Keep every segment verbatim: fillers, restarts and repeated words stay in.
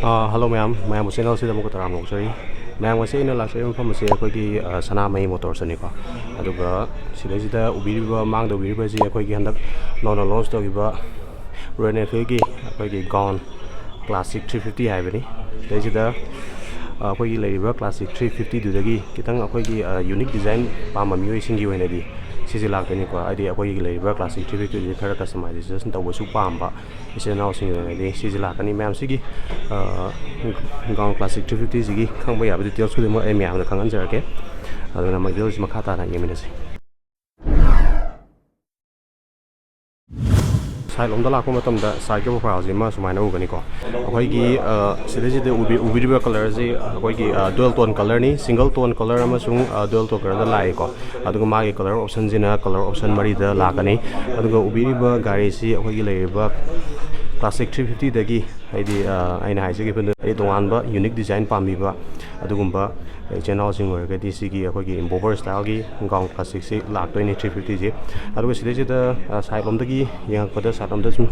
ꯑꯥ, hello ꯃꯌꯥꯝ, ꯃꯌꯥꯝꯕꯨ channel ꯁꯤꯗ ꯑꯃꯨꯛꯀ ꯇꯔꯥꯝꯅ ꯑꯣꯛꯆꯔꯤ꯫ ꯃꯌꯥꯝ, ꯉꯁꯤ ꯑꯩꯅ ꯂꯥꯛꯆꯔꯤꯕ ꯃꯐꯝ ꯑꯁꯤ ꯑꯩꯈꯣꯏꯒꯤ, ꯑ, ꯁꯅꯥꯃꯍꯤ Motors ꯅꯤꯀꯣ꯫ ꯑꯗꯨꯒ ꯁꯤꯗꯩꯁꯤꯗ ꯎꯕꯤꯔꯤꯕ, ꯃꯥꯡꯗ ꯎꯕꯤꯔꯤꯕ ꯑꯁꯤ ꯑꯩꯈꯣꯏꯒꯤ ꯍꯟꯗꯛ ꯅꯧꯅ launch ꯇꯧꯈꯤꯕ Royal Enfield ꯒꯤ ꯑꯩꯈꯣꯏꯒꯤ Gaon Classic three fifty ꯍꯥꯏꯕꯅꯤ꯫ ꯁꯤꯗꯩꯁꯤꯗ, ꯑ, ꯑꯩꯈꯣꯏꯒꯤ ꯂꯩꯔꯤꯕ Classic three fifty ꯗꯨꯗꯒꯤ ꯈꯤꯇꯪ ꯑꯩꯈꯣꯏꯒꯤ, ꯑ, unique design ꯄꯥꯝꯕ ꯃꯤꯑꯣꯏꯁꯤꯡꯒꯤ ꯑꯣꯏꯅꯗꯤ ꯁꯤꯁꯦ ꯂꯥꯛꯇꯣꯏꯅꯤꯀꯣ꯫ ꯍꯥꯏꯗꯤ ꯑꯩꯈꯣꯏꯒꯤ ꯂꯩꯔꯤꯕ Classic three fifty ꯁꯦ ꯈꯔ customization ꯇꯧꯕꯁꯨ ꯄꯥꯝꯕ ꯏꯆꯤꯜ ꯏꯅꯥꯎꯁꯤꯡꯒꯤ ꯑꯣꯏꯅꯗꯤ ꯁꯤꯁꯦ ꯂꯥꯛꯀꯅꯤ꯫ ꯃꯌꯥꯝ, ꯁꯤꯒꯤ, ꯑ, Gaon Classic three fifty ꯁꯤꯒꯤ ꯈꯪꯕ ꯌꯥꯕ details ꯈꯨꯗꯤꯡꯃꯛ ꯑꯩ ꯃꯌꯥꯝꯗ ꯈꯪꯍꯟꯖꯔꯛꯀꯦ꯫ ꯑꯗꯨꯅ video ꯁꯤ ꯃꯈꯥ ꯇꯥꯅ ꯌꯦꯡꯃꯤꯟꯅꯁꯤ꯫ Side ꯂꯣꯝꯗ ꯂꯥꯛꯄ ꯃꯇꯝꯗ side ꯀꯤ profile ꯁꯤꯃ ꯁꯨꯃꯥꯏꯅ ꯎꯒꯅꯤꯀꯣ꯫ ꯑꯩꯈꯣꯏꯒꯤ, ꯑ, ꯁꯤꯗꯩꯁꯤꯗ ꯎꯕꯤ-, ꯎꯕꯤꯔꯤꯕ colour ꯁꯤ ꯑꯩꯈꯣꯏꯒꯤ, ꯑ, dual tone colour ꯅꯤ, single tone colour ꯑꯃꯁꯨꯡ, ꯑ, dual tone colour ꯗ ꯂꯥꯛꯏꯀꯣ꯫ ꯑꯗꯨꯒ ꯃꯥꯒꯤ colour option ꯁꯤꯅ colour option ꯃꯔꯤꯗ ꯂꯥꯛꯀꯅꯤ꯫ ꯑꯗꯨꯒ ꯎꯕꯤꯔꯤꯕ ꯒꯥꯔꯤꯁꯤ ꯑꯩꯈꯣꯏꯒꯤ ꯂꯩꯔꯤꯕ Classic three fifty ꯗꯒꯤ, ꯍꯥꯏꯗꯤ, ꯑ, ꯑꯩꯅ ꯍꯥꯏꯖꯈꯤꯕꯗꯨ, ꯑꯩ ꯇꯣꯉꯥꯟꯕ unique design ꯄꯥꯝꯕꯤꯕ ꯑꯗꯨꯒꯨꯝꯕ ꯏꯆꯤꯜ ꯏꯅꯥꯎꯁꯤꯡ ꯑꯣꯏꯔꯒꯗꯤ ꯁꯤꯒꯤ ꯑꯩꯈꯣꯏꯒꯤ bobber style ꯒꯤ Gaon Classic ꯁꯤ ꯂꯥꯛꯇꯣꯏꯅꯤ, three fifty ꯁꯤ꯫ ꯑꯗꯨꯒ ꯁꯤꯗꯩꯁꯤꯗ, ꯑ, side ꯂꯣꯝꯗꯒꯤ ꯌꯦꯡꯉꯛꯄꯗ, side ꯂꯣꯝꯗ ꯁꯨꯝ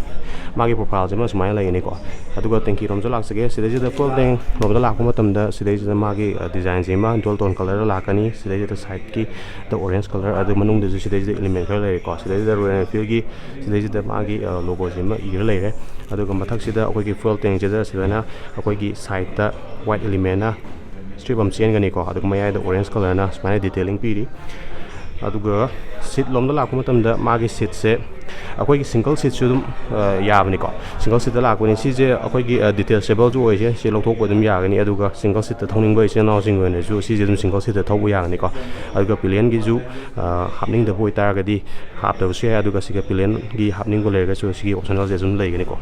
ꯃꯥꯒꯤ profile ꯁꯤꯃ ꯁꯨꯃꯥꯏꯅ ꯂꯩꯒꯅꯤꯀꯣ꯫ ꯑꯗꯨꯒ tank ꯂꯣꯝꯁꯨ ꯂꯥꯛꯆꯒꯦ꯫ ꯁꯤꯗꯩꯁꯤꯗ full tank ꯂꯣꯝꯗ ꯂꯥꯛꯄ ꯃꯇꯝꯗ ꯁꯤꯗꯩꯁꯤꯗ ꯃꯥꯒꯤ, ꯑ, design ꯁꯤꯃ dual tone colour ꯗ ꯂꯥꯛꯀꯅꯤ꯫ ꯁꯤꯗꯩꯁꯤꯗ side ꯀꯤꯗ orange colour, ꯑꯗꯨ ꯃꯅꯨꯡꯗꯁꯨ ꯁꯤꯗꯩꯁꯤꯗ element ꯈꯔ ꯂꯩꯔꯦꯀꯣ꯫ ꯁꯤꯗꯩꯁꯤꯗ Royal Enfield ꯒꯤ ꯁꯤꯗꯩꯁꯤꯗ ꯃꯥꯒꯤ, ꯑ, logo ꯁꯤꯃ ꯏꯔ ꯂꯩꯔꯦ꯫ ꯑꯗꯨꯒ ꯃꯊꯛꯁꯤꯗ ꯑꯩꯈꯣꯏꯒꯤ fuel tank ꯁꯤꯗ ꯁꯨꯃꯥꯏꯅ ꯑꯩꯈꯣꯏꯒꯤ side ꯇ white element ꯅ strip ꯑꯃ ꯆꯦꯟꯒꯅꯤꯀꯣ꯫ ꯑꯗꯨꯒ ꯃꯌꯥꯏꯗ orange colour ꯅ ꯁꯨꯃꯥꯏꯅ detailing ꯄꯤꯔꯤ꯫ ꯑꯗꯨꯒ seat ꯂꯣꯝꯗ ꯂꯥꯛꯄ ꯃꯇꯝꯗ ꯃꯥꯒꯤ seat ꯁꯦ ꯑꯩꯈꯣꯏꯒꯤ single seat ꯁꯨ ꯑꯗꯨꯝ, ꯑ, ꯌꯥꯕꯅꯤꯀꯣ꯫ Single seat ꯇ ꯂꯥꯛꯄꯅꯤ꯫ ꯁꯤꯁꯦ ꯑꯩꯈꯣꯏꯒꯤ, ꯑ, detachable ꯁꯨ ꯑꯣꯏꯁꯦ, ꯁꯤ ꯂꯧꯊꯣꯛꯄ ꯑꯗꯨꯝ ꯌꯥꯒꯅꯤ꯫ ꯑꯗꯨꯒ single seat ꯇ ꯊꯧꯅꯤꯡꯕ ꯏꯆꯤꯜ ꯏꯅꯥꯎꯁꯤꯡꯒꯤ ꯑꯣꯏꯅꯁꯨ ꯁꯤꯁꯦ ꯑꯗꯨꯝ single seat ꯇ ꯊꯧꯕ ꯌꯥꯒꯅꯤꯀꯣ꯫ ꯑꯗꯨꯒ pillion ꯒꯤꯁꯨ, ꯑ, ꯍꯥꯞꯅꯤꯡꯗꯕ ꯑꯣꯏꯇꯥꯔꯒꯗꯤ ꯍꯥꯞꯇꯕꯁꯨ ꯌꯥꯏ꯫ ꯑꯗꯨꯒ ꯁꯤꯒ pillion ꯒꯤ ꯍꯥꯞꯅꯤꯡꯕ ꯂꯩꯔꯒꯁꯨ ꯁꯤꯒꯤ optional ꯁꯦ ꯑꯗꯨꯝ ꯂꯩꯒꯅꯤꯀꯣ꯫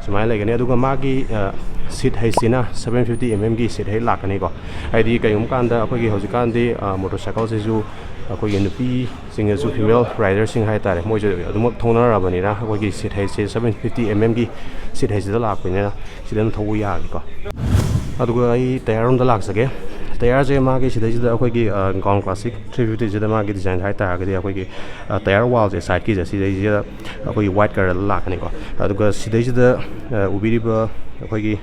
ꯁꯨꯃꯥꯏꯅ ꯂꯩꯒꯅꯤ꯫ ꯑꯗꯨꯒ ꯃꯥꯒꯤ, ꯑ, seat height ꯁꯤꯅ seven fifty mm ꯒꯤ seat height ꯂꯥꯛꯀꯅꯤꯀꯣ꯫ ꯍꯥꯏꯗꯤ ꯀꯩꯒꯨꯝꯕ ꯀꯥꯟꯗ ꯑꯩꯈꯣꯏꯒꯤ ꯍꯧꯖꯤꯛꯀꯥꯟꯗꯤ, ꯑ, motorcycle ꯁꯤꯁꯨ ꯑꯩꯈꯣꯏꯒꯤ ꯅꯨꯄꯤꯁꯤꯡꯅꯁꯨ, female rider ꯁꯤꯡ ꯍꯥꯏꯇꯥꯔꯦ, ꯃꯣꯏꯁꯨ ꯑꯗꯨꯃꯛ ꯊꯧꯅꯔꯕꯅꯤꯅ ꯑꯩꯈꯣꯏꯒꯤ seat height ꯁꯦ seven fifty mm ꯒꯤ seat height ꯁꯤꯗ ꯂꯥꯛꯄꯅꯤꯅ ꯁꯤꯗ ꯑꯗꯨꯝ ꯊꯧꯕ ꯌꯥꯒꯦꯀꯣ꯫ ꯑꯗꯨꯒ ꯑꯩ tyre ꯔꯣꯝꯗ ꯂꯥꯛꯆꯒꯦ꯫ ꯇꯌꯥꯔꯁꯦ ꯃꯥꯒꯤ ꯁꯤꯗꯩꯁꯤꯗ ꯑꯩꯈꯣꯏꯒꯤ ꯒ꯭ꯔꯥꯎꯟ ꯀ꯭ꯂꯥꯁꯤꯛ ꯊ꯭ꯔꯤ ꯐꯤꯐꯇꯤꯁꯤꯗ ꯃꯥꯒꯤ ꯗꯤꯖꯥꯏꯟ ꯍꯥꯏ ꯇꯥꯔꯒꯗꯤ ꯑꯩꯈꯣꯏꯒꯤ ꯇꯌꯥꯔ ꯋꯥꯜꯁꯦ ꯁꯥꯏꯠꯀꯤꯁꯦ ꯁꯤꯗꯩꯁꯤꯗ ꯑꯩꯈꯣꯏꯒꯤ ꯋꯥꯏꯠ ꯀꯂꯔꯗ ꯂꯥꯛꯀꯅꯤꯀꯣ꯫ ꯑꯗꯨꯒ ꯁꯤꯗꯩꯁꯤꯗ ꯎꯕꯤꯔꯤꯕ ꯑꯩꯈꯣꯏꯒꯤ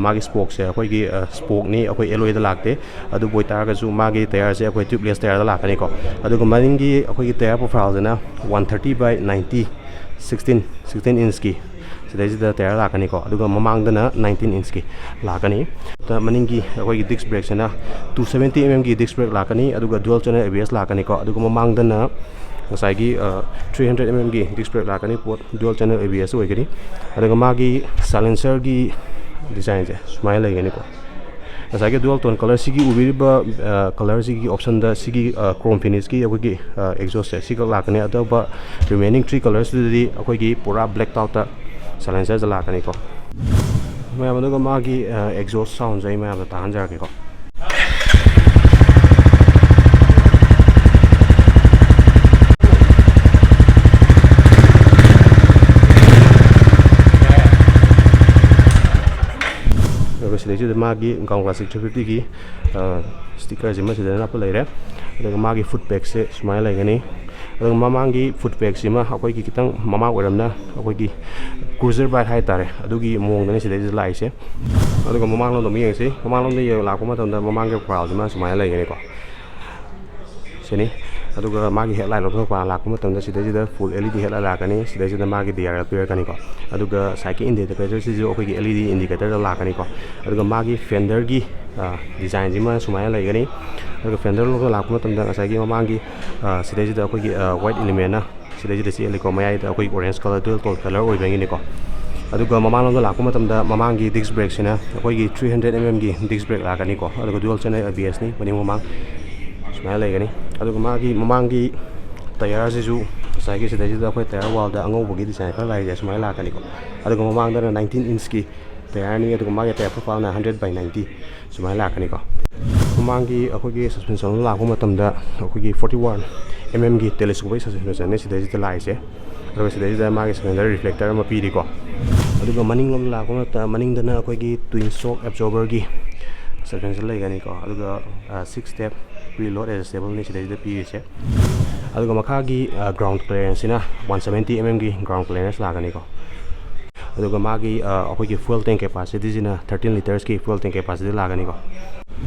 ꯃꯥꯒꯤ ꯁ꯭ꯄꯣꯛꯁꯦ ꯑꯩꯈꯣꯏꯒꯤ ꯁ꯭ꯄꯣꯛꯅꯤ, ꯑꯩꯈꯣꯏ ꯑꯦꯂꯣꯏꯗ ꯂꯥꯛꯇꯦ꯫ ꯑꯗꯨꯕꯨ ꯑꯣꯏꯇꯥꯔꯒꯁꯨ ꯃꯥꯒꯤ ꯇꯌꯥꯔꯁꯦ ꯑꯩꯈꯣꯏ ꯇ꯭ꯌꯨꯕꯂꯦꯁ ꯇꯌꯥꯔꯗ ꯂꯥꯛꯀꯅꯤꯀꯣ꯫ ꯑꯗꯨꯒ ꯃꯅꯤꯡꯒꯤ ꯑꯩꯈꯣꯏꯒꯤ ꯇꯌꯥꯔ ꯄ꯭ꯔꯣꯐꯥꯏꯜꯁꯤꯅ one thirty by ninety, sixteen sixteen ꯏꯟꯁꯀꯤ ꯁꯤꯗꯩꯁꯤꯗ ꯇꯌꯥꯔ ꯂꯥꯛꯀꯅꯤꯀꯣ꯫ ꯑꯗꯨꯒ ꯃꯃꯥꯡꯗꯅ ꯅꯥꯏꯟꯇꯤꯟ ꯏꯟꯁꯀꯤ ꯂꯥꯛꯀꯅꯤ꯫ ꯃꯅꯤꯡꯒꯤ ꯑꯩꯈꯣꯏꯒꯤ ꯗꯤꯁꯛ ꯕ꯭ꯔꯦꯛꯁꯤꯅ ꯇꯨ ꯁꯕꯦꯟꯇꯤ ꯑꯦꯝ ꯑꯦꯝꯒꯤ ꯗꯤꯁꯛ ꯕ꯭ꯔꯦꯛ ꯂꯥꯛꯀꯅꯤ꯫ ꯑꯗꯨꯒ ꯗꯨꯋꯦꯜ ꯆꯦꯅꯦꯜ ꯑꯦ ꯕꯤ ꯑꯦꯁ ꯂꯥꯛꯀꯅꯤꯀꯣ꯫ ꯑꯗꯨꯒ ꯃꯃꯥꯡꯗꯅ ꯉꯁꯥꯏꯒꯤ ꯊ꯭ꯔꯤ ꯍꯟꯗ꯭ꯔꯦꯠ ꯑꯦꯝ ꯑꯦꯝꯒꯤ ꯗꯤꯁꯛ ꯕ꯭ꯔꯦꯛ ꯂꯥꯛꯀꯅꯤ꯫ ꯄꯣꯠ ꯗꯨꯋꯦꯜ ꯆꯦꯅꯦꯜ ꯑꯦ ꯕꯤ ꯑꯦꯁ ꯑꯣꯏꯒꯅꯤ꯫ ꯑꯗꯨꯒ ꯃꯥꯒꯤ ꯁꯥꯏꯂꯦꯟꯁꯔꯒꯤ ꯗꯤꯖꯥꯏꯟꯁꯦ ꯁꯨꯃꯥꯏꯅ ꯂꯩꯒꯅꯤꯀꯣ꯫ ꯉꯁꯥꯏꯒꯤ ꯗꯨꯋꯦꯜ ꯇꯣꯟ ꯀꯂꯔꯁꯤꯒꯤ ꯎꯕꯤꯔꯤꯕ ꯀꯂꯔꯁꯤꯒꯤ ꯑꯣꯞꯁꯟꯗ ꯁꯤꯒꯤ ꯀ꯭ꯔꯣꯝ ꯐꯤꯅꯤꯁꯀꯤ ꯑꯩꯈꯣꯏꯒꯤ ꯑꯦꯛꯖꯣꯁꯁꯦ ꯁꯤꯈꯛ ꯂꯥꯛꯀꯅꯤ꯫ ꯑꯇꯣꯞꯄ ꯔꯤꯃꯦꯅꯤꯡ ꯊ꯭ꯔꯤ ꯀꯂꯔꯁꯤꯗꯗꯤ ꯑꯩꯈꯣꯏꯒꯤ ꯄꯨꯔꯥ ꯕ꯭ꯂꯦꯛ ꯇꯥꯎꯠꯇ ꯁꯥꯏꯂꯦꯟꯁꯔꯁꯦ ꯂꯥꯛꯀꯅꯤꯀꯣ꯫ ꯃꯌꯥꯝ, ꯑꯗꯨꯒ ꯃꯥꯒꯤ ꯑꯦꯛꯖꯣꯁ ꯁꯥꯎꯟꯁꯦ ꯑꯩ ꯃꯌꯥꯝꯗ ꯇꯥꯍꯟꯖꯔꯛꯀꯦꯀꯣ꯫ ꯑꯗꯨꯒ ꯁꯤꯗꯩꯁꯤꯗ ꯃꯥꯒꯤ ꯒ꯭ꯔꯥꯎꯟ ꯀ꯭ꯂꯥꯁꯤꯛ ꯊ꯭ꯔꯤ ꯐꯤꯐꯇꯤꯒꯤ ꯁ꯭ꯇꯤꯀꯔꯁꯤꯃ ꯁꯤꯗ ꯅꯞꯄ ꯂꯩꯔꯦ꯫ ꯑꯗꯨꯒ ꯃꯥꯒꯤ ꯐꯨꯠ ꯄꯦꯛꯁꯦ ꯁꯨꯃꯥꯏꯅ ꯂꯩꯒꯅꯤ꯫ ꯑꯗꯨꯒ ꯃꯃꯥꯡꯒꯤ ꯐꯨꯠ ꯄꯦꯛꯁꯤꯃ ꯑꯩꯈꯣꯏꯒꯤ ꯈꯤꯇꯪ ꯃꯃꯥꯡ ꯑꯣꯏꯔꯝꯅ ꯑꯩꯈꯣꯏꯒꯤ ꯀ꯭ꯔꯨꯖꯔ ꯕꯥꯏꯛ ꯍꯥꯏꯇꯥꯔꯦ, ꯑꯗꯨꯒꯤ ꯃꯑꯣꯡꯗꯅꯤ ꯁꯤꯗꯩꯁꯤꯗ ꯂꯥꯛꯏꯁꯦ꯫ ꯑꯗꯨꯒ ꯃꯃꯥꯡꯂꯣꯝꯗ ꯑꯃꯨꯛ ꯌꯦꯡꯁꯤ꯫ ꯃꯃꯥꯡꯂꯣꯝꯗ ꯌꯦꯡ ꯂꯥꯛꯄ ꯃꯇꯝꯗ ꯃꯃꯥꯡꯒꯤ ꯄ꯭ꯔꯣꯐꯥꯏꯜꯁꯤꯃ ꯁꯨꯃꯥꯏꯅ ꯂꯩꯒꯅꯤꯀꯣ꯫ ꯁꯤꯅꯤ꯫ ꯑꯗꯨꯒ ꯃꯥꯒꯤ ꯍꯦꯠꯂꯥꯏꯠ ꯂꯧꯊꯣꯛꯄ ꯂꯥꯛꯄ ꯃꯇꯝꯗ ꯁꯤꯗꯩꯁꯤꯗ ꯐꯨꯜ ꯑꯦꯜ ꯏ ꯗꯤ ꯍꯦꯠꯂꯥꯏꯠ ꯂꯥꯛꯀꯅꯤ꯫ ꯁꯤꯗꯩꯁꯤꯗ ꯃꯥꯒꯤ ꯗꯤ ꯑꯥꯔ ꯑꯦꯜ ꯄꯤꯔꯛꯀꯅꯤꯀꯣ꯫ ꯑꯗꯨꯒ ꯁꯥꯏꯠꯀꯤ ꯏꯟꯗꯤꯀꯦꯇꯔꯁꯤꯁꯨ ꯑꯩꯈꯣꯏꯒꯤ ꯑꯦꯜ ꯏ ꯗꯤ ꯏꯟꯗꯤꯀꯦꯇꯔꯗ ꯂꯥꯛꯀꯅꯤꯀꯣ꯫ ꯑꯗꯨꯒ ꯃꯥꯒꯤ ꯐꯦꯟꯗꯔꯒꯤ ꯗꯤꯖꯥꯏꯟꯁꯤꯃ ꯁꯨꯃꯥꯏꯅ ꯂꯩꯒꯅꯤ꯫ ꯑꯗꯨꯒ ꯐꯦꯟꯗꯔ ꯂꯧꯊꯣꯛꯄ ꯂꯥꯛꯄ ꯃꯇꯝꯗ ꯉꯁꯥꯏꯒꯤ ꯃꯃꯥꯡꯒꯤ ꯁꯤꯗꯩꯁꯤꯗ ꯑꯩꯈꯣꯏꯒꯤ ꯋꯥꯏꯠ ꯏꯂꯤꯃꯦꯟꯅ ꯁꯤꯗꯩꯁꯤꯗ ꯆꯦꯜꯂꯤꯀꯣ꯫ ꯃꯌꯥꯏꯗ ꯑꯩꯈꯣꯏꯒꯤ orange colour, dual tone colour ꯑꯣꯏꯕꯒꯤꯅꯤꯀꯣ꯫ ꯑꯗꯨꯒ ꯃꯃꯥꯡꯂꯣꯝꯗ ꯂꯥꯛꯄ ꯃꯇꯝꯗ ꯃꯃꯥꯡꯒꯤ ꯗꯤꯁꯛ ꯕ꯭ꯔꯦꯛꯁꯤꯅ ꯑꯩꯈꯣꯏꯒꯤ ꯊ꯭ꯔꯤ ꯍꯟꯗ꯭ꯔꯦꯠ ꯑꯦꯝ ꯑꯦꯝꯒꯤ ꯗꯤꯁꯛ ꯕ꯭ꯔꯦꯛ ꯂꯥꯛꯀꯅꯤꯀꯣ꯫ ꯑꯗꯨꯒ ꯗꯨꯋꯦꯜ ꯆꯦꯅꯦꯜ ꯑꯦ ꯕꯤ ꯑꯦꯁꯅꯤ ꯃꯅꯤꯡ ꯃꯃꯥꯡ ꯁꯨꯃꯥꯏꯅ ꯂꯩꯒꯅꯤ꯫ ꯑꯗꯨꯒ ꯃꯥꯒꯤ ꯃꯃꯥꯡꯒꯤ ꯇꯌꯥꯔꯁꯤꯁꯨ ꯉꯁꯥꯏꯒꯤ ꯁꯤꯗꯩꯁꯤꯗ ꯑꯩꯈꯣꯏ ꯇꯌꯥꯔ ꯋꯥꯜꯗ ꯑꯉꯧꯕꯒꯤ ꯗꯤꯖꯥꯏꯟ ꯈꯔ ꯂꯥꯛꯏꯁꯦ ꯁꯨꯃꯥꯏꯅ ꯂꯥꯛꯀꯅꯤꯀꯣ꯫ ꯑꯗꯨꯒ ꯃꯃꯥꯡꯗꯅ ꯅꯥꯏꯟꯇꯤꯟ ꯏꯟꯁꯀꯤ ꯇꯌꯥꯔꯅꯤ꯫ ꯑꯗꯨꯒ ꯃꯥꯒꯤ ꯇꯌꯥꯔ ꯄ꯭ꯔꯣꯐꯥꯏꯜꯅ ꯍꯟꯗ꯭ꯔꯦꯠ ꯕꯥꯏ ꯅꯥꯏꯟꯇꯤ ꯁꯨꯃꯥꯏꯅ ꯂꯥꯛꯀꯅꯤꯀꯣ꯫ ꯃꯃꯥꯡꯒꯤ ꯑꯩꯈꯣꯏꯒꯤ ꯁꯁꯄꯦꯟꯁꯟ ꯂꯥꯛꯄ ꯃꯇꯝꯗ ꯑꯩꯈꯣꯏꯒꯤ ꯐꯣꯔꯇꯤ ꯋꯥꯟ ꯑꯦꯝ ꯑꯦꯝꯒꯤ ꯇꯦꯂꯦꯁꯀꯣꯄꯤꯛ ꯁꯁꯄꯦꯟꯁꯟꯅꯤ ꯁꯤꯗꯩꯁꯤꯗ ꯂꯥꯛꯏꯁꯦ꯫ ꯑꯗꯨꯒ ꯁꯤꯗꯩꯁꯤꯗ ꯃꯥꯒꯤ ꯁꯁꯄꯦꯟꯁꯟ ꯔꯤꯐ꯭ꯂꯦꯛꯇꯔ ꯑꯃ ꯄꯤꯔꯤꯀꯣ꯫ ꯑꯗꯨꯒ ꯃꯅꯤꯡꯂꯣꯝꯗ ꯂꯥꯛꯄ ꯃꯇꯝꯗ ꯃꯅꯤꯡꯗꯅ ꯑꯩꯈꯣꯏꯒꯤ ꯇ꯭ꯋꯤꯟ ꯁꯣꯛ ꯑꯦꯕꯖꯣꯔꯕꯔꯒꯤ Suspension ꯂꯩꯒꯅꯤꯀꯣ꯫ ꯑꯗꯨꯒ ꯁꯤꯛꯁ ꯁ꯭ꯇꯦꯞ ꯄ꯭ꯔꯤ ꯂꯣꯗ ꯑꯦꯗꯖꯁꯇꯦꯕꯜꯅꯤ ꯁꯤꯗꯩꯁꯤꯗ ꯄꯤꯔꯤꯁꯦ꯫ ꯑꯗꯨꯒ ꯃꯈꯥꯒꯤ ꯒ꯭ꯔꯥꯎꯟ ꯀ꯭ꯂꯤꯌꯔꯦꯟꯁꯁꯤꯅ ꯋꯥꯟ ꯁꯕꯦꯟꯇꯤ ꯑꯦꯝ ꯑꯦꯝꯒꯤ ꯒ꯭ꯔꯥꯎꯟ ꯀ꯭ꯂꯤꯌꯔꯦꯟꯁ ꯂꯥꯛꯀꯅꯤꯀꯣ꯫ ꯑꯗꯨꯒ ꯃꯥꯒꯤ ꯑꯩꯈꯣꯏꯒꯤ ꯐ꯭ꯌꯨꯑꯦꯜ ꯇꯦꯡ ꯀꯦꯄꯥꯁꯤꯇꯤꯁꯤꯅ ꯊꯥꯔꯇꯤꯟ ꯂꯤꯇꯔꯁꯀꯤ ꯐ꯭ꯌꯨꯑꯦꯜ ꯇꯦꯡ ꯀꯦꯄꯥꯁꯤꯇꯤ ꯂꯥꯛꯀꯅꯤꯀꯣ꯫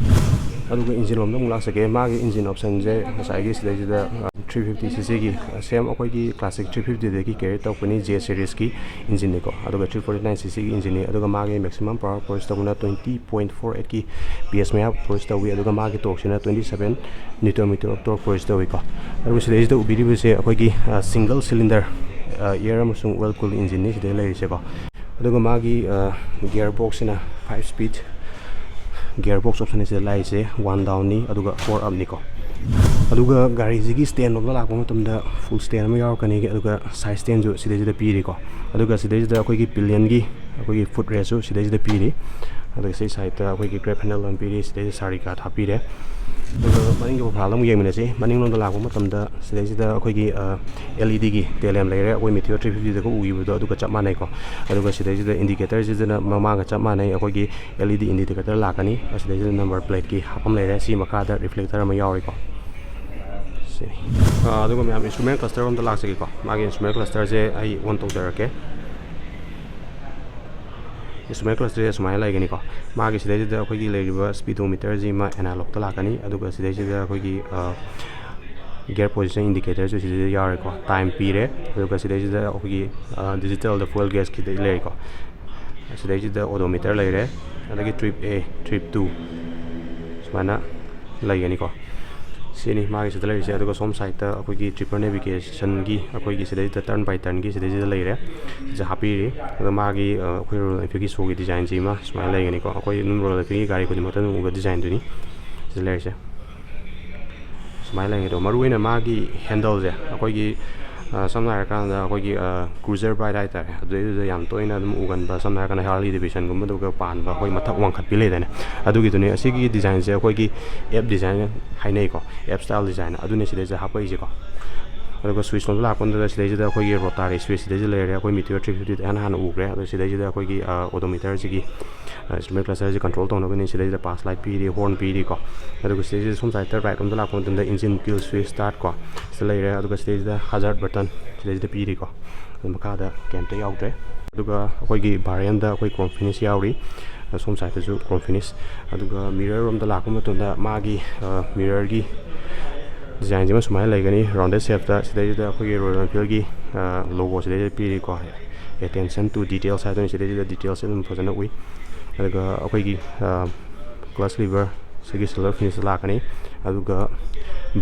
ꯑꯗꯨꯒ ꯏꯟꯖꯤꯟ ꯂꯣꯝꯗ ꯑꯃꯨꯛ ꯂꯥꯛꯆꯒꯦ꯫ ꯃꯥꯒꯤ ꯏꯟꯖꯤꯟ ꯑꯣꯞꯁꯟꯁꯦ ꯉꯁꯥꯏꯒꯤ ꯁꯤꯗꯩꯁꯤꯗ ꯊ꯭ꯔꯤ ꯐꯤꯐꯇꯤ ꯁꯤ ꯁꯤꯒꯤ ꯁꯦꯝ ꯑꯩꯈꯣꯏꯒꯤ ꯀ꯭ꯂꯥꯁꯤꯛ ꯊ꯭ꯔꯤ ꯐꯤꯐꯇꯤꯗꯒꯤ ꯀꯦꯔꯤ ꯇꯧꯔꯛꯄꯅꯤ, ꯖꯦ ꯁꯦꯔꯤꯁꯀꯤ ꯏꯟꯖꯤꯟꯅꯤꯀꯣ꯫ ꯑꯗꯨꯒ ꯊ꯭ꯔꯤ ꯐꯣꯔꯇꯤ ꯅꯥꯏꯟ ꯁꯤ ꯁꯤꯒꯤ ꯏꯟꯖꯤꯟꯅꯤ꯫ ꯑꯗꯨꯒ ꯃꯥꯒꯤ ꯃꯦꯛꯁꯤꯃꯝ ꯄꯋꯥꯔ ꯄ꯭ꯔꯣꯗ꯭ꯌꯨꯁ ꯇꯧꯕꯅ ꯇ꯭ꯋꯦꯟꯇꯤ ꯄꯣꯏꯟꯠ ꯐꯣꯔ ꯑꯩꯠꯀꯤ ꯄꯤ ꯑꯦꯁ ꯃꯌꯥ ꯄ꯭ꯔꯣꯗ꯭ꯌꯨꯁ ꯇꯧꯏ꯫ ꯑꯗꯨꯒ ꯃꯥꯒꯤ ꯇꯣꯔꯛꯁꯤꯅ twenty seven newton metre of torque produce ꯇꯧꯏꯀꯣ꯫ ꯑꯗꯨꯒ ꯁꯤꯗꯩꯁꯤꯗ ꯎꯕꯤꯔꯤꯕꯁꯦ ꯑꯩꯈꯣꯏꯒꯤ ꯁꯤꯡꯒꯜ ꯁꯤꯂꯤꯟꯗꯔ ꯏꯌꯔ ꯑꯃꯁꯨꯡ ꯑꯣꯏꯜ ꯀꯨꯜ ꯏꯟꯖꯤꯟꯅꯤ ꯁꯤꯗ ꯂꯩꯔꯤꯁꯦꯀꯣ꯫ ꯑꯗꯨꯒ ꯃꯥꯒꯤ ꯒꯤꯌꯔ ꯕꯣꯛꯁꯁꯤꯅ ꯐꯥꯏꯚ ꯁ꯭ꯄꯤꯗ ꯒꯤꯌꯔ ꯕꯣꯛꯁ ꯑꯣꯞꯁꯟꯅꯤ ꯁꯤꯗ ꯂꯥꯛꯏꯁꯦ꯫ ꯋꯥꯟ ꯗꯥꯎꯟꯅꯤ, ꯑꯗꯨꯒ ꯐꯣꯔ ꯑꯞꯅꯤꯀꯣ꯫ ꯑꯗꯨꯒ ꯒꯥꯔꯤꯁꯤꯒꯤ ꯁ꯭ꯇꯦꯟ ꯂꯣꯝꯗ ꯂꯥꯛꯄ ꯃꯇꯝꯗ ꯐꯨꯜ ꯁ꯭ꯇꯦꯟ ꯑꯃ ꯌꯥꯎꯔꯛꯀꯅꯤ, ꯑꯗꯨꯒ ꯁꯥꯏꯠ ꯁ꯭ꯇꯦꯟꯁꯨ ꯁꯤꯗꯩꯁꯤꯗ ꯄꯤꯔꯤꯀꯣ꯫ ꯑꯗꯨꯒ ꯁꯤꯗꯩꯁꯤꯗ ꯑꯩꯈꯣꯏꯒꯤ ꯄꯤꯂꯤꯌꯟꯒꯤ ꯑꯩꯈꯣꯏꯒꯤ ꯐꯨꯠ ꯔꯦꯁꯁꯨ ꯁꯤꯗꯩꯁꯤꯗ ꯄꯤꯔꯤ꯫ ꯑꯗꯨꯒ ꯁꯤ ꯁꯥꯏꯠꯇ ꯑꯩꯈꯣꯏꯒꯤ ꯒ꯭ꯔꯦꯞ ꯍꯦꯟꯗꯜ ꯑꯃ ꯄꯤꯔꯤ, ꯁꯤꯗꯩꯁꯤꯗ ꯁꯥꯔꯤ ꯒꯥꯔꯗ ꯍꯥꯞꯄꯤꯔꯦ꯫ ꯑꯗꯨꯒ ꯃꯅꯤꯡꯒꯤ ꯄ꯭ꯔꯣꯐꯥꯏꯜꯗ ꯑꯃꯨꯛ ꯌꯦꯡꯃꯤꯟꯅꯁꯤ꯫ ꯃꯅꯤꯡꯂꯣꯝꯗ ꯂꯥꯛꯄ ꯃꯇꯝꯗ ꯁꯤꯗꯩꯁꯤꯗ ꯑꯩꯈꯣꯏꯒꯤ ꯑꯦꯜ ꯏ ꯗꯤꯒꯤ ꯇꯦꯜ ꯂꯦꯝꯞ ꯂꯩꯔꯦ, ꯑꯩꯈꯣꯏ ꯃꯤꯇꯤꯑꯣꯔ ꯊ꯭ꯔꯤ ꯐꯤꯐꯇꯤꯗꯒ ꯎꯈꯤꯕꯗꯣ ꯑꯗꯨꯒ ꯆꯞ ꯃꯥꯟꯅꯩꯀꯣ꯫ ꯑꯗꯨꯒ ꯁꯤꯗꯩꯁꯤꯗ ꯏꯟꯗꯤꯀꯦꯇꯔꯁꯤꯗꯅ ꯃꯃꯥꯡꯒ ꯆꯞ ꯃꯥꯟꯅꯩ, ꯑꯩꯈꯣꯏꯒꯤ ꯑꯦꯜ ꯏ ꯗꯤ ꯏꯟꯗꯤꯀꯦꯇꯔ ꯂꯥꯛꯀꯅꯤ꯫ ꯑꯁꯤꯗꯩꯁꯤꯗ ꯅꯝꯕꯔ ꯄ꯭ꯂꯦꯠꯀꯤ ꯍꯥꯞꯐꯝ ꯂꯩꯔꯦ꯫ ꯁꯤ ꯃꯈꯥꯗ ꯔꯤꯐ꯭ꯂꯦꯛꯇꯔ ꯑꯃ ꯌꯥꯎꯔꯤꯀꯣ꯫ ꯁꯤꯅꯤ꯫ ꯑꯥ, ꯑꯗꯨꯒ ꯃꯌꯥꯝ ꯏꯟꯁꯇ꯭ꯔꯨꯃꯦꯟ ꯀ꯭ꯂꯁꯇꯔ ꯑꯝꯗ ꯂꯥꯛꯆꯒꯦꯀꯣ꯫ ꯃꯥꯒꯤ ꯏꯟꯁꯇ꯭ꯔꯨꯃꯦꯟ ꯀ꯭ꯂꯁꯇꯔꯁꯦ ꯑꯩ ꯑꯣꯟ ꯇꯧꯖꯔꯛꯀꯦ꯫ ꯏꯟꯁꯇ꯭ꯔꯨꯃꯦꯟ ꯀ꯭ꯂꯁꯇꯔꯁꯦ ꯁꯨꯃꯥꯏꯅ ꯂꯩꯒꯅꯤꯀꯣ꯫ ꯃꯥꯒꯤ ꯁꯤꯗꯩꯁꯤꯗ ꯑꯩꯈꯣꯏꯒꯤ ꯂꯩꯔꯤꯕ ꯁ꯭ꯄꯤꯗꯣꯃꯤꯇꯔꯁꯤꯃ ꯑꯦꯅꯥꯂꯣꯛꯇ ꯂꯥꯛꯀꯅꯤ꯫ ꯑꯗꯨꯒ ꯁꯤꯗꯩꯁꯤꯗ ꯑꯩꯈꯣꯏꯒꯤ, ꯑꯥ, ꯒꯤꯌꯔ ꯄꯣꯖꯤꯁꯟ ꯏꯟꯗꯤꯀꯦꯇꯔꯁꯨ ꯁꯤꯗꯩꯗ ꯌꯥꯎꯔꯦꯀꯣ꯫ ꯇꯥꯏꯝ ꯄꯤꯔꯦ꯫ ꯑꯗꯨꯒ ꯁꯤꯗꯩꯁꯤꯗ ꯑꯩꯈꯣꯏꯒꯤ, ꯑꯥ, ꯗꯤꯖꯤꯇꯦꯜꯗ ꯐ꯭ꯌꯨꯑꯦꯜ ꯒꯦꯖꯀꯤꯗ ꯂꯩꯔꯦꯀꯣ꯫ ꯁꯤꯗꯩꯁꯤꯗ ꯑꯣꯗꯣꯃꯤꯇꯔ ꯂꯩꯔꯦ, ꯑꯗꯒꯤ ꯇ꯭ꯔꯤꯞ ꯑꯦ, ꯇ꯭ꯔꯤꯞ ꯇꯨ ꯁꯨꯃꯥꯏꯅ ꯂꯩꯒꯅꯤꯀꯣ꯫ ꯁꯤꯅꯤ ꯃꯥꯒꯤ ꯁꯤꯗ ꯂꯩꯔꯤꯁꯦ꯫ ꯑꯗꯨꯒ ꯁꯣꯝ ꯁꯥꯏꯠꯇ ꯑꯩꯈꯣꯏꯒꯤ ꯇ꯭ꯔꯤꯞꯄꯔ ꯅꯦꯚꯤꯒꯦꯁꯟꯒꯤ ꯑꯩꯈꯣꯏꯒꯤ ꯁꯤꯗꯩꯁꯤꯗ ꯇꯔꯟ ꯕꯥꯏ ꯇꯔꯟꯒꯤ ꯁꯤꯗꯩꯁꯤꯗ ꯂꯩꯔꯦ꯫ ꯁꯤꯗ ꯍꯥꯞꯄꯤꯔꯤ꯫ ꯑꯗꯣ ꯃꯥꯒꯤ, ꯑ, ꯑꯩꯈꯣꯏ ꯔꯣꯌꯦꯜ ꯑꯦꯟꯐꯤꯜꯒꯤ ꯁꯣꯒꯤ ꯗꯤꯖꯥꯏꯟꯁꯤꯃ ꯁꯨꯃꯥꯏꯅ ꯂꯩꯒꯅꯤꯀꯣ꯫ ꯑꯩꯈꯣꯏ ꯑꯗꯨꯝ ꯔꯣꯌꯦꯜ ꯑꯦꯟꯐꯤꯜꯒꯤ ꯒꯥꯔꯤ ꯈꯨꯗꯤꯡꯃꯛꯇ ꯑꯗꯨꯝ ꯎꯕ ꯗꯤꯖꯥꯏꯟꯗꯨꯅꯤ ꯁꯤꯗ ꯂꯩꯔꯤꯁꯦ꯫ ꯁꯨꯃꯥꯏꯅ ꯂꯩꯒꯅꯤ꯫ ꯑꯗꯣ ꯃꯔꯨꯑꯣꯏꯅ ꯃꯥꯒꯤ ꯍꯦꯟꯗꯜꯁꯦ ꯑꯩꯈꯣꯏꯒꯤ, ꯑ, ꯁꯝꯅ ꯍꯥꯏꯔꯀꯥꯟꯗ ꯑꯩꯈꯣꯏꯒꯤ, ꯑ, ꯀ꯭ꯔꯨꯖꯔ ꯕꯥꯏꯛ ꯍꯥꯏꯇꯥꯔꯦ, ꯑꯗꯨꯗꯩꯗꯨꯗ ꯌꯥꯝ ꯇꯣꯏꯅ ꯑꯗꯨꯝ ꯎꯒꯟꯕ, ꯁꯝꯅ ꯍꯥꯏꯔꯀꯥꯟꯗ ꯍꯥꯔꯂꯤ ꯗꯦꯕꯤꯁꯟꯒꯨꯝꯕꯗꯨꯒ ꯄꯥꯟꯕ ꯑꯩꯈꯣꯏ ꯃꯊꯛ ꯋꯥꯡꯈꯠꯄꯤ ꯂꯩꯗꯥꯏꯅꯦ, ꯑꯗꯨꯒꯤꯗꯨꯅꯦ꯫ ꯑꯁꯤꯒꯤ ꯗꯤꯖꯥꯏꯟꯁꯦ ꯑꯩꯈꯣꯏꯒꯤ ꯑꯦꯞ ꯗꯤꯖꯥꯏꯟ ꯍꯥꯏꯅꯩꯀꯣ, ꯑꯦꯞ ꯁ꯭ꯇꯥꯏꯜ ꯗꯤꯖꯥꯏꯟ, ꯑꯗꯨꯅꯦ ꯁꯤꯗꯩꯁꯤꯗ ꯍꯥꯞꯄꯛꯏꯁꯦꯀꯣ꯫ ꯑꯗꯨꯒ ꯁ꯭ꯋꯤꯆ ꯂꯣꯝꯗ ꯂꯥꯛꯄ ꯃꯇꯝꯗ ꯁꯤꯗꯩꯁꯤꯗ ꯑꯩꯈꯣꯏꯒꯤ ꯔꯣꯇꯥꯔꯤ ꯁ꯭ꯋꯤꯆ ꯁꯤꯗꯩꯁꯤꯗ ꯂꯩꯔꯦ꯫ ꯑꯩꯈꯣꯏ ꯃꯤꯇꯤꯌꯣꯔ ꯊ꯭ꯔꯤ ꯐꯤꯐꯇꯤꯗ ꯏꯍꯥꯟ ꯍꯥꯟꯅ ꯎꯈ꯭ꯔꯦ꯫ ꯑꯗꯣ ꯁꯤꯗꯩꯁꯤꯗ ꯑꯩꯈꯣꯏꯒꯤ ꯑꯣꯗꯣꯃꯤꯇꯔꯁꯤꯒꯤ ꯏꯟꯁꯇ꯭ꯔꯨꯃꯦꯟ ꯀ꯭ꯂꯁꯇꯔꯁꯤ ꯀꯟꯇ꯭ꯔꯣꯜ ꯇꯧꯅꯕꯅꯤ꯫ ꯁꯤꯗꯩꯁꯤꯗ ꯄꯥꯁ ꯂꯥꯏꯠ ꯄꯤꯔꯤ, ꯍꯣꯔꯟ ꯄꯤꯔꯤꯀꯣ꯫ ꯑꯗꯨꯒ ꯁꯤꯗꯩꯁꯤꯗ ꯁꯣꯝ ꯁꯥꯏꯗꯇ ꯔꯥꯏꯠ ꯂꯣꯝꯗ ꯂꯥꯛꯄ ꯃꯇꯝꯗ ꯏꯟꯖꯤꯟ ꯀꯤꯜ ꯁ꯭ꯋꯤꯆ ꯁ꯭ꯇꯥꯔꯠ ꯀꯣ ꯁꯤꯗ ꯂꯩꯔꯦ꯫ ꯑꯗꯨꯒ ꯁꯤꯗꯩꯁꯤꯗ ꯍꯖꯥꯔꯠ ꯕꯇꯟ ꯁꯤꯗꯩꯁꯤꯗ ꯄꯤꯔꯤꯀꯣ꯫ ꯑꯗꯨ ꯃꯈꯥꯗ ꯀꯩꯝꯇ ꯌꯥꯎꯗ꯭ꯔꯦ꯫ ꯑꯗꯨꯒ ꯑꯩꯈꯣꯏꯒꯤ ꯚꯥꯔꯤꯌꯟꯗ ꯑꯩꯈꯣꯏ ꯀ꯭ꯔꯣꯝ ꯐꯤꯅꯤꯁ ꯌꯥꯎꯔꯤ꯫ ꯁꯣꯝ ꯁꯥꯏꯗꯇꯁꯨ ꯀ꯭ꯔꯣꯝ ꯐꯤꯅꯤꯁ꯫ ꯑꯗꯨꯒ ꯃꯤꯔꯔ ꯔꯣꯝꯗ ꯂꯥꯛꯄ ꯃꯇꯝꯗ ꯃꯥꯒꯤ ꯃꯤꯔꯔꯒꯤ ꯗꯤꯖꯥꯏꯟꯁꯤꯃ ꯁꯨꯃꯥꯏꯅ ꯂꯩꯒꯅꯤ, ꯔꯥꯎꯟꯗꯦꯗ ꯁꯦꯞꯇ꯫ ꯁꯤꯗꯩꯁꯤꯗ ꯑꯩꯈꯣꯏꯒꯤ ꯔꯣꯌꯦꯜ ꯑꯦꯟꯐꯤꯜꯒꯤ ꯂꯣꯒꯣ ꯁꯤꯗꯩꯁꯤꯗ ꯄꯤꯔꯤꯀꯣ꯫ ꯑꯦꯇꯦꯟꯁꯟ ꯇꯨ ꯗꯤꯇꯦꯜꯁ ꯍꯥꯏꯗꯣꯏꯅꯤ꯫ ꯁꯤꯗꯩꯁꯤꯗ ꯗꯤꯇꯦꯜꯁꯁꯦ ꯑꯗꯨꯝ ꯐꯖꯅ ꯎꯏ꯫ ꯑꯗꯨꯒ ꯑꯩꯈꯣꯏꯒꯤ ꯀ꯭ꯂꯁ ꯂꯤꯚꯔ ꯁꯤꯒꯤ ꯁꯤꯜꯚꯔ ꯐꯤꯅꯤꯁꯇ ꯂꯥꯛꯀꯅꯤ꯫ ꯑꯗꯨꯒ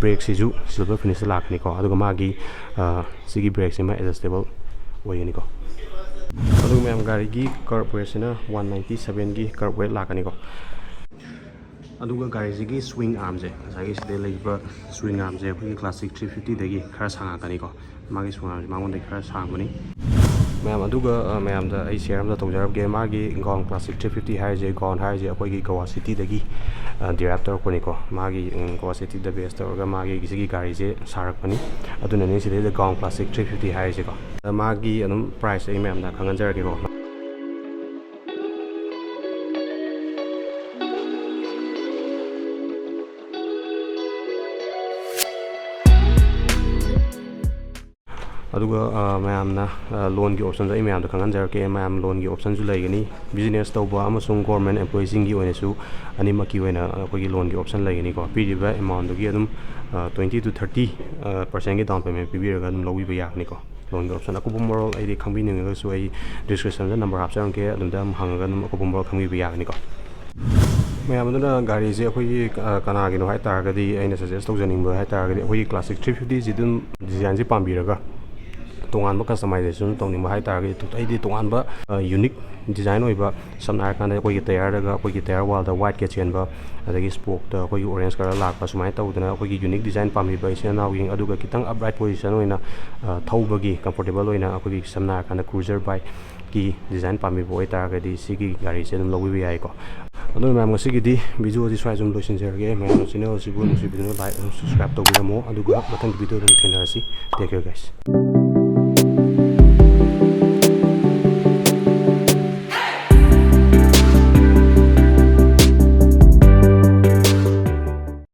ꯕ꯭ꯔꯦꯛꯁꯤꯁꯨ ꯁꯤꯜꯚꯔ ꯐꯤꯅꯤꯁꯇ ꯂꯥꯛꯀꯅꯤꯀꯣ꯫ ꯑꯗꯨꯒ ꯃꯥꯒꯤ ꯁꯤꯒꯤ ꯕ꯭ꯔꯦꯛꯁꯤꯃ ꯑꯦꯗꯖꯁꯇꯦꯕꯜ ꯑꯣꯏꯒꯅꯤꯀꯣ꯫ ꯑꯗꯨꯒ ꯃꯌꯥꯝ, ꯒꯥꯔꯤꯒꯤ ꯀꯔꯕ ꯋꯦꯠꯁꯤꯅ ꯋꯥꯟ ꯅꯥꯏꯟꯇꯤ ꯁꯕꯦꯟꯒꯤ ꯀꯔꯕ ꯋꯦꯠ ꯂꯥꯛꯀꯅꯤꯀꯣ꯫ ꯑꯗꯨꯒ ꯒꯥꯔꯤꯁꯤꯒꯤ ꯁ꯭ꯋꯤꯡ ꯑꯥꯔꯝꯁꯦ, ꯉꯁꯥꯏꯒꯤ ꯁꯤꯗ ꯂꯩꯔꯤꯕ ꯁ꯭ꯋꯤꯡ ꯑꯥꯔꯝꯁꯦ ꯑꯩꯈꯣꯏꯒꯤ ꯀ꯭ꯂꯥꯁꯤꯛ ꯊ꯭ꯔꯤ ꯐꯤꯐꯇꯤꯗꯒꯤ ꯈꯔ ꯁꯥꯡꯉꯛꯀꯅꯤꯀꯣ꯫ ꯃꯥꯒꯤ ꯁ꯭ꯋꯤꯡ ꯑꯥꯔꯝꯁꯦ ꯃꯉꯣꯟꯗꯒꯤ ꯈꯔ ꯁꯥꯡꯕꯅꯤ꯫ ꯃꯌꯥꯝ, ꯑꯗꯨꯒ ꯃꯌꯥꯝꯗ ꯑꯩ ꯁꯤꯌꯔ ꯑꯃꯗ ꯇꯧꯖꯔꯝꯒꯦ꯫ ꯃꯥꯒꯤ ꯒꯥꯎꯟ, ꯀ꯭ꯂꯥꯁꯤꯛ ꯊ꯭ꯔꯤ ꯐꯤꯐꯇꯤ ꯍꯥꯏꯔꯤꯁꯦ, ꯒꯥꯎꯟ ꯍꯥꯏꯔꯤꯁꯦ ꯑꯩꯈꯣꯏꯒꯤ ꯒꯋꯥ ꯁꯤꯇꯤꯗꯒꯤ ꯗꯤꯔꯥꯏꯞ ꯇꯧꯔꯛꯄꯅꯤꯀꯣ꯫ ꯃꯥꯒꯤ ꯒꯋꯥ ꯁꯤꯇꯤꯗ ꯕꯦꯁ ꯇꯧꯔꯒ ꯃꯥꯒꯤ ꯁꯤꯒꯤ ꯒꯥꯔꯤꯁꯦ ꯁꯥꯔꯛꯄꯅꯤ꯫ ꯑꯗꯨꯅꯅꯦ ꯁꯤꯗꯩꯗ ꯒꯥꯎꯟ ꯀ꯭ꯂꯥꯁꯤꯛ ꯊ꯭ꯔꯤ ꯐꯤꯐꯇꯤ ꯍꯥꯏꯔꯤꯁꯦꯀꯣ꯫ ꯃꯥꯒꯤ ꯑꯗꯨꯝ ꯄ꯭ꯔꯥꯏꯁ ꯑꯩ ꯃꯌꯥꯝꯗ ꯈꯪꯍꯟꯖꯔꯒꯦꯀꯣ꯫ ꯑꯗꯨꯒ ꯃꯌꯥꯝꯅ ꯂꯣꯟꯒꯤ ꯑꯣꯞꯁꯟꯁꯨ ꯑꯩ ꯃꯌꯥꯝꯗ ꯈꯪꯍꯟꯖꯔꯛꯀꯦ꯫ ꯃꯌꯥꯝ, ꯂꯣꯟꯒꯤ ꯑꯣꯞꯁꯟꯁꯨ ꯂꯩꯒꯅꯤ꯫ ꯕꯤꯖꯤꯅꯦꯁ ꯇꯧꯕ ꯑꯃꯁꯨꯡ ꯒꯣꯔꯃꯦꯟ ꯑꯦꯝꯄ꯭ꯂꯣꯌꯤꯁꯤꯡꯒꯤ ꯑꯣꯏꯅꯁꯨ ꯑꯅꯤꯃꯛꯀꯤ ꯑꯣꯏꯅ ꯑꯩꯈꯣꯏꯒꯤ ꯂꯣꯟꯒꯤ ꯑꯣꯞꯁꯟ ꯂꯩꯒꯅꯤꯀꯣ꯫ ꯄꯤꯔꯤꯕ ꯑꯦꯃꯥꯎꯟꯗꯨꯒꯤ ꯑꯗꯨꯝ ꯇ꯭ꯋꯦꯟꯇꯤ ꯇꯨ ꯊꯥꯔꯇꯤ ꯄꯥꯔꯁꯦꯟꯒꯤ ꯗꯥꯎꯟ ꯄꯦꯃꯦꯟ ꯄꯤꯕꯤꯔꯒ ꯑꯗꯨꯝ ꯂꯧꯕꯤꯕ ꯌꯥꯒꯅꯤꯀꯣ꯫ ꯂꯣꯟꯒꯤ ꯑꯣꯞꯁꯟ ꯑꯀꯨꯞꯄ ꯃꯔꯣꯜ ꯑꯩꯗꯤ ꯈꯪꯕꯤꯅꯤꯡꯉꯒꯁꯨ ꯑꯩ ꯗꯤꯁꯀ꯭ꯔꯤꯞꯁꯟꯗ ꯅꯝꯕꯔ ꯍꯥꯞꯆꯔꯝꯒꯦ, ꯑꯗꯨꯗ ꯑꯗꯨꯝ ꯍꯪꯉꯒ ꯑꯗꯨꯝ ꯑꯀꯨꯞꯄ ꯃꯔꯣꯜ ꯈꯪꯕꯤꯕ ꯌꯥꯒꯅꯤꯀꯣ꯫ ꯃꯌꯥꯝ ꯑꯗꯨꯅ ꯒꯥꯔꯤꯁꯦ ꯑꯩꯈꯣꯏꯒꯤ ꯀꯅꯥꯒꯤꯅꯣ ꯍꯥꯏ ꯇꯥꯔꯒꯗꯤ, ꯑꯩꯅ ꯁꯖꯦꯁ ꯇꯧꯖꯅꯤꯡꯕ ꯍꯥꯏ ꯇꯥꯔꯒꯗꯤ, ꯑꯩꯈꯣꯏꯒꯤ ꯀ꯭ꯂꯥꯁꯤꯛ ꯊ꯭ꯔꯤ ꯐꯤꯐꯇꯤꯁꯤ ꯑꯗꯨꯝ ꯗꯤꯖꯥꯏꯟꯁꯦ ꯄꯥꯝꯕꯤꯔꯒ ꯇꯣꯉꯥꯟꯕ ꯀꯁꯇꯃꯥꯏꯖꯦꯁꯟ ꯇꯧꯅꯤꯡꯕ ꯍꯥꯏ ꯇꯥꯔꯒꯗꯤ, ꯑꯩꯗꯤ ꯇꯣꯉꯥꯟꯕ ꯌꯨꯅꯤꯛ ꯗꯤꯖꯥꯏꯟ ꯑꯣꯏꯕ, ꯁꯝꯅ ꯍꯥꯏꯔꯀꯥꯟꯗ ꯑꯩꯈꯣꯏꯒꯤ ꯇꯌꯥꯔꯗꯒ ꯑꯩꯈꯣꯏꯒꯤ ꯇꯌꯥꯔ ꯋꯥꯜꯗ ꯋꯥꯏꯠꯀ ꯆꯦꯟꯕ, ꯑꯗꯒꯤ ꯁ꯭ꯄꯣꯛꯇ ꯑꯩꯈꯣꯏꯒꯤ ꯑꯣꯔꯦꯟꯖ ꯀꯂꯔ ꯂꯥꯛꯄ, ꯁꯨꯃꯥꯏꯅ ꯇꯧꯗꯅ ꯑꯩꯈꯣꯏꯒꯤ ꯌꯨꯅꯤꯛ ꯗꯤꯖꯥꯏꯟ ꯄꯥꯝꯕꯤꯕ ꯏꯆꯤꯟ ꯏꯅꯥꯎꯁꯤꯡ, ꯑꯗꯨꯒ ꯈꯤꯇꯪ ꯑꯞꯔꯥꯏꯠ ꯄꯣꯖꯤꯁꯟ ꯑꯣꯏꯅ ꯊꯧꯕꯒꯤ ꯀꯝꯐꯣꯔꯇꯦꯕꯜ ꯑꯣꯏꯅ ꯑꯩꯈꯣꯏꯒꯤ ꯁꯝꯅ ꯍꯥꯏꯔꯀꯥꯟꯗ ꯀ꯭ꯔꯨꯖꯔ ꯕꯥꯏꯛꯀꯤ ꯗꯤꯖꯥꯏꯟ ꯄꯥꯝꯕꯤꯕ ꯑꯣꯏꯇꯥꯔꯒꯗꯤ ꯁꯤꯒꯤ ꯒꯥꯔꯤꯁꯦ ꯑꯗꯨꯝ ꯂꯧꯕꯤꯕ ꯌꯥꯏꯀꯣ꯫ ꯑꯗꯨꯅ ꯃꯌꯥꯝ, ꯉꯁꯤꯒꯤꯗꯤ video ꯑꯁꯤ ꯁ꯭ꯋꯥꯏ ꯁꯨꯝ ꯂꯣꯏꯁꯤꯟꯖꯔꯒꯦ꯫ ꯃꯌꯥꯝꯅ channel ꯑꯁꯤꯕꯨ ꯅꯨꯡꯁꯤꯕꯤꯗꯨꯅ like ꯑꯃꯁꯨꯡ subscribe ꯇꯧꯕꯤꯔꯝꯃꯣ꯫ ꯑꯗꯨꯒ ꯃꯊꯪꯒꯤ video ꯗ ꯑꯃꯨꯛ ꯊꯦꯡꯅꯔꯁꯤ꯫ Take care, guys.